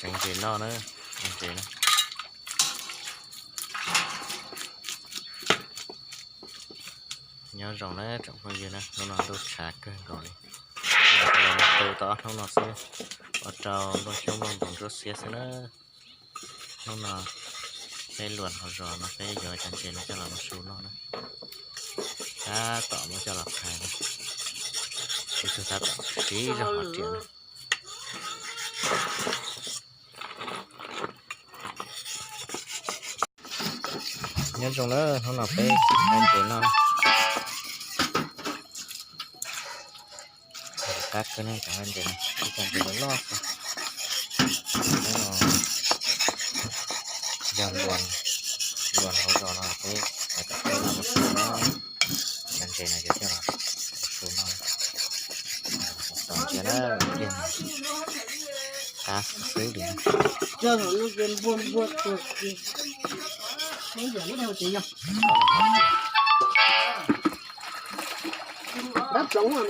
Ntses noj na, ntses na. Nyob zoo na tsoom phooj ywg na, hnub no ntuj tshav kawg nkaus li. Lam tu tau ob hnub no xwb, ua rau nplooj xyoob nplooj ntoos ntsuab xiab xwb na. Hnub no peb luas hauv zos no peb yuav cov ntses no coj los ua su noj na. Tab tom muab coj los phais na, ib tug tab tom siv zog hov riam na. Nyob zoo na, hnub no peb hau ntses noj. Qab kawg ne, cov ntses no ib co ntses loj loj xwb. Hnub no yog luas, luas hauv zos no peb hais kom peb los ua su na. Cov ntses no yuav coj los ua su noj. Tos ntsia na, pliag no qab xwb li. Dab ploov os,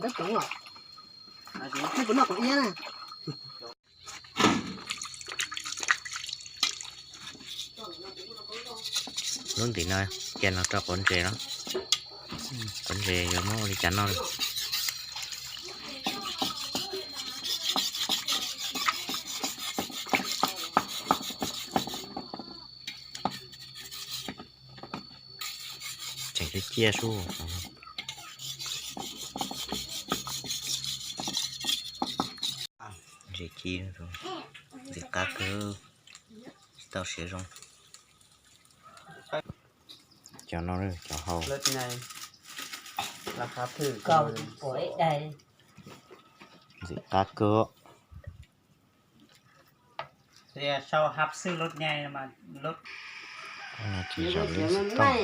dab ploov os. Neb puas noj qaum iab na? Lub ntim no cia los rau quav ntses no. Quav ntses yuav muab ua li cas noj li. Tseem ciaj ciaj sub. Ntses ci, ntxim qab kawg, tsis tau siav zoo. Cov no cov hau. Ntxim qab kawg. Tsis zaum li xov tooj.